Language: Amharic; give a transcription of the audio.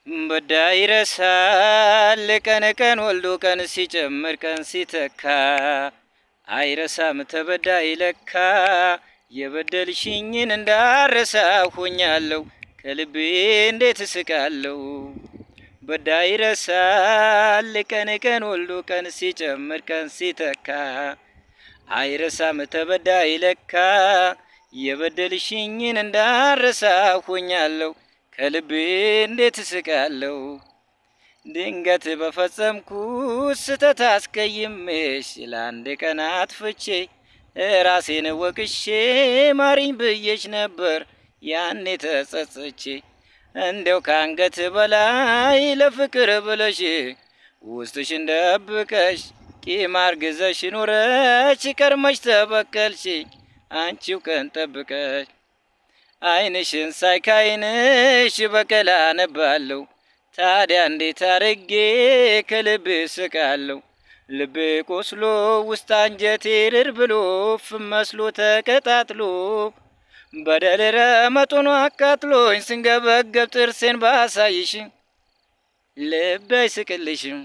በዳይ ይረሳል ቀን ቀን ወልዶ ቀን ሲጨምር ቀን ሲተካ፣ አይረሳም ተበዳይ ለካ። የበደልሽኝን እንዳረሳ ሆኛለሁ፣ ከልቤ እንዴት እስቃለሁ። በዳይ ይረሳል ቀን ቀን ወልዶ ቀን ሲጨምር ቀን ሲተካ፣ አይረሳም ተበዳይ ለካ። የበደልሽኝን እንዳረሳ ሆኛለሁ፣ ከልቤ እንዴት እስቃለሁ። ድንገት በፈጸምኩት ስተት አስቀይሜሽ ለአንድ ቀን አጥፍቼ ራሴን ወቅሼ ማሪኝ ብዬሽ ነበር ያኔ ተጸጽቼ። እንደው ከአንገት በላይ ለፍቅር ብለሽ ውስጥሽን ደብቀሽ ቂም አርግዘሽ ኑረሽ ከርመሽ ተበቀልሽኝ አንቺው ቀን ጠብቀሽ። ዓይንሽን ሳይ ካይንሽ በቀል አነባለሁ፣ ታዲያ እንዴት አርጌ ከልቤ ስቃለሁ። ልቤ ቆስሎ ውስጥ አንጀቴ ርር ብሎ ፍም መስሎ ተቀጣጥሎ በደል ረመጡን አቃጥሎኝ ስንገበገብ ጥርሴን ባሳይሽ ልቤ አይስቅልሽም።